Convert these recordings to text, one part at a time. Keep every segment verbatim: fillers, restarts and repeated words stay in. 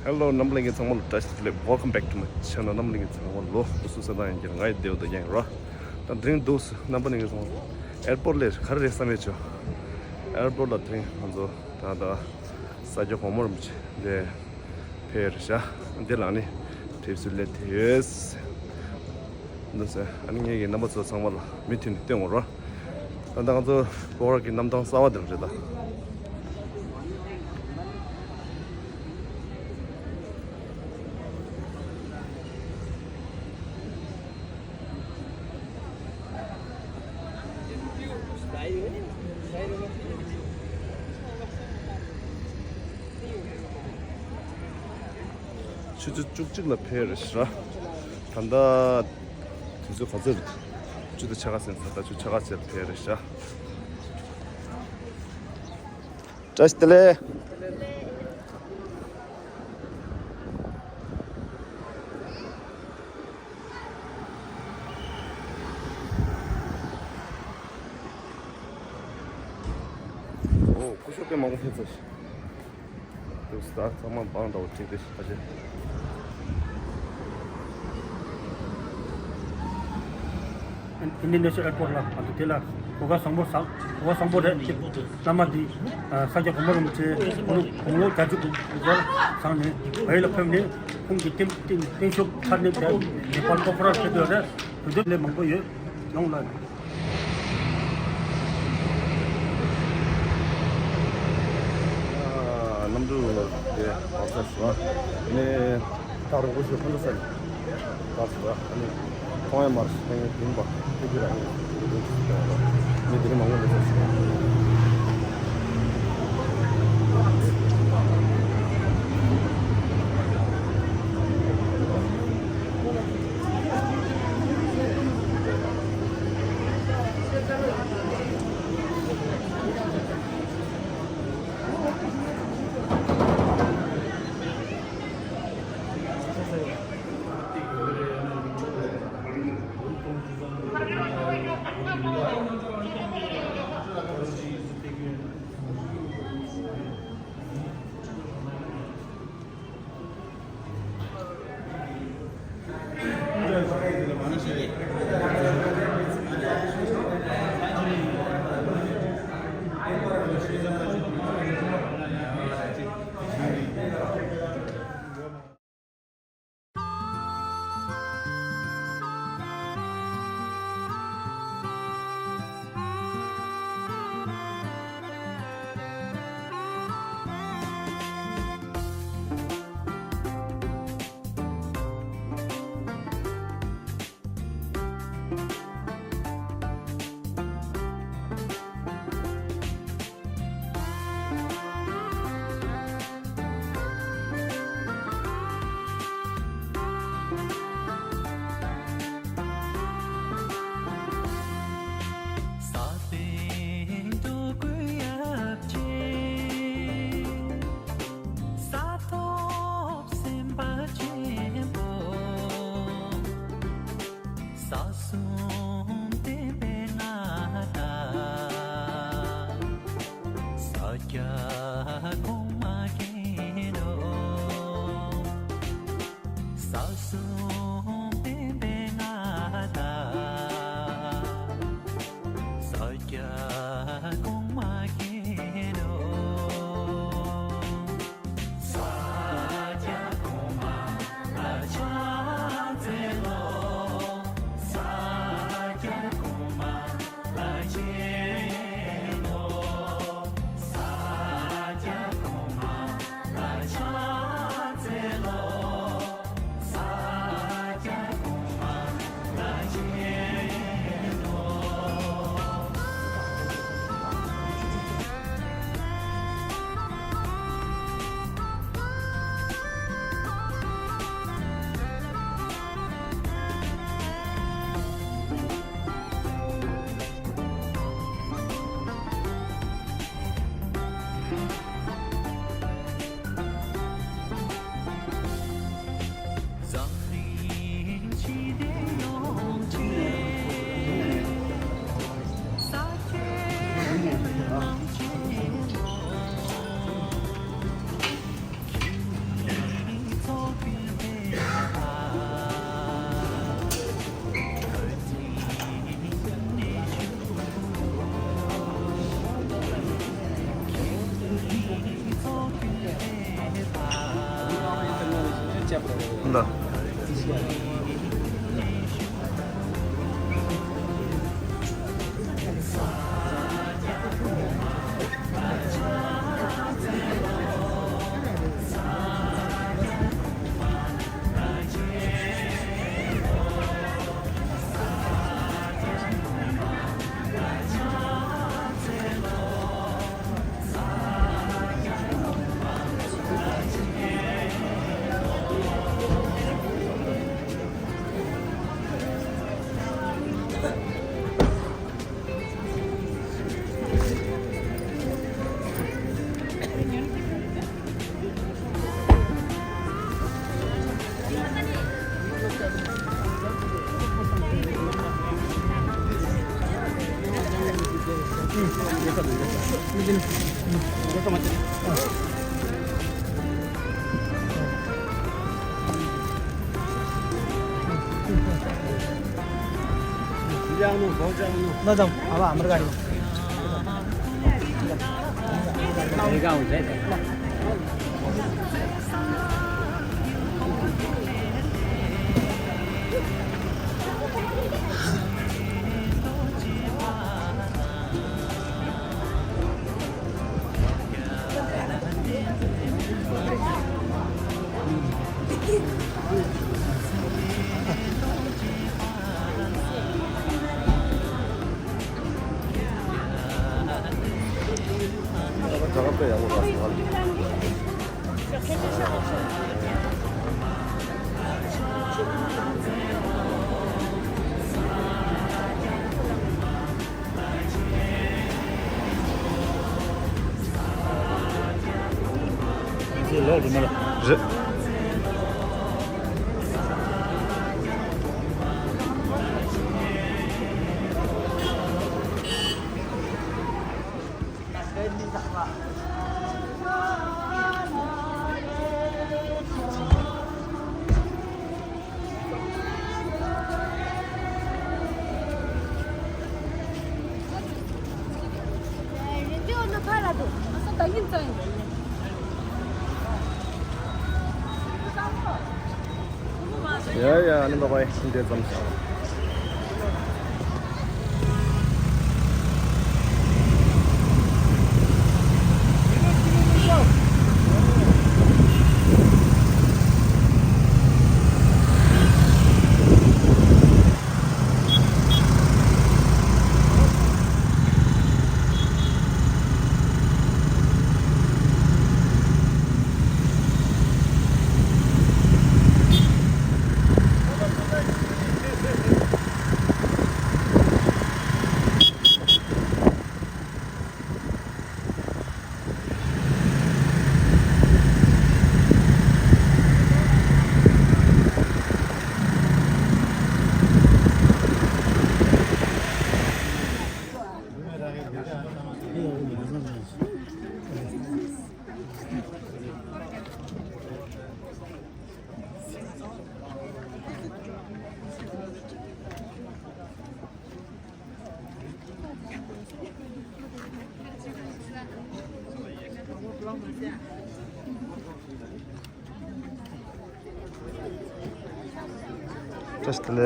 Hello རྣམ་པ་ལྷན་རྒྱས་ཚང་མ་ལ་བཀྲ་ཤིས་བདེ་ལེགས། Welcome back to my channel. རྣམ་པ་ལྷན་རྒྱས་ཚང་མ་ལོ་འདུག་སེ་བསོད་ནམས་ཡིན་གྱི་རེད། ང་ཡི་བདེ་བོ་དང་ཡང་ར་ད་དེ་རིང་འདུག་སེ་རྣམ་པ་ལྷན་རྒྱས་ཚང་མ་ཨེར་པོར་ལ་ག་རེ་རེད་བསམ་ཡས་ཆོ། ཨེར་པོར་ལ་དེ་རིང་ང་ཚོ་ད་ད་ས་སྐྱ་གོང་མ་རིན་པོ་ཆེ་འདི་ཕེབས་རེད་ཤག་འདི་ལ་ནི་ཕེབས་བསུ་སླེབས་ཐུབ་ཡོད། འདུག་སེ་ཨ་ནི་ངེད་ཀྱི་རྣམ་པ་ཚོ་ཚང་མ་ལ་མུ་མཐུད་ནས་སྟོན་དགོས་རེད། ད་ལྟ་ང་ཚོ་སྤོ་བོ་ར་གི་གནམ་ཐང་གསར་པ་འདིར་རེད་ད། ཆུ་ཚོད་བཅུ་གཅིག་ལ་ཕེབས་རེད་ཤག་ད་ལྟ་དུས་ཚོད་ག་ཚོད་རེད། བཅུ་དང་ཕྱེད་ཀ་ཟིན་སོང་། ད་ཆུ་ཚོད་ཕྱེད་ཀ་ཙམ་ལ་ཕེབས་རེད་ཤག་བཀྲ་ཤིས་བདེ་ལེགས། ཨོ་སྐུ་ཞབས་དཔེ་མང་པོ་ཕེབས་ཚར་ཤག་འདུག་སེ་ད་ཚང་མ་འབངས་འདྲ་བོ་ཅིག་རེད་ཤག་ཕལ་ཆེར། ཨིན་ཌོ་ནེ་ཤི་ཡ་ཨེར་པོར་ལ་ང་ཚོ་དེ་ལ་གོ་སྐབས་བཟང་པོ་བཟང་། གོ་སྐབས་བཟང་པོ་རེད། བླ་མ་འདི་ས་སྐྱ་གོང་མ་རིན་པོ་ཆེ་དགུང་ལོ་དགུང་ལོ་བརྒྱད་ཅུ་འགོར་སོང་ནས་བལ་ཡུལ་ལ་ཕེབས་ནས་ཁོང་གི་རྟེན་རྟེན་རྟེན་གཞི་ཚར་ནས་ནེ་པཱལ་སྤོ་བོ་རར་ཕེབས་ཡོད་རེད། དེ་ཚོ་ལས་མང་པོ་ཡོད། ཡོང་ལ། གནམ་གྲུ་དེ་བབས་ཚར་སོང་། ཨ་ནི་ད་རུང་སྐུ་ཞབས་ཕུན་ཚོགས་ཟེར་བབས་སོང་། ཨ་ནི་ཁོང་ཡང་མར་ཐེངས་བདུན་པ་ཐུག་གི་རེད། ཨ་ནི་དེ་རིང་མང་པོ་འདུག་ཟེར་སོང་། ལ་དང་ཨ་བ་ཨ་མར་ག་རེ། རེད། ཡ་ཡ་ཨ་ནི་བ་བའི་འདི་ཙམ། བཀྲ་ཤིས་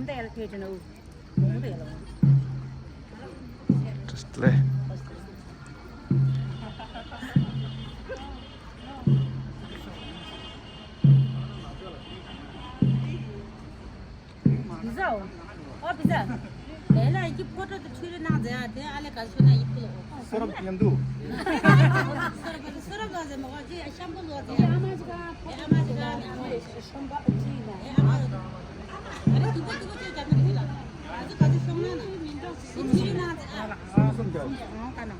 བདེ་ལེགས། བཀྲ་ཤིས་བདེ་ལེགས། བི་ཟའོ། ཨོ་བི་ཟ། དེ་ལ་ཡི་ཕོ་ཊོ་དེ་ཁྲུས་རེ་གནང་ཟེར་ཡ་དེ་ཨ་ལེ་ག་སོ་ན་ཡི་ཕུ་ལོ། སོ་རབ་ཉན་འདུག་སོ་རབ་སོ་རབ་ལ་ཟེར་མ་གོ་ཅི་ཤམ་པོ་ལོ་ཟེར་ཡ། ཨ་མ་ཅི་ག་ཨ་མ་ཅི་ག་ནི་ཨ་མ་ཅི་ག་ཨ་མ་ཅི་ག་ཨ་རེ་དུ་པོ་དུ་པོ་ཅི་ག་ནི་རེ་ལ། ག་ཚོད་ག་ཚོད་ཤོང་ན་ན་ཡི་ཁྲུས་རེ་གནང་ཟེར་ཨ། སོ་སོ་འདྲ་ཨང་ཀ་ན།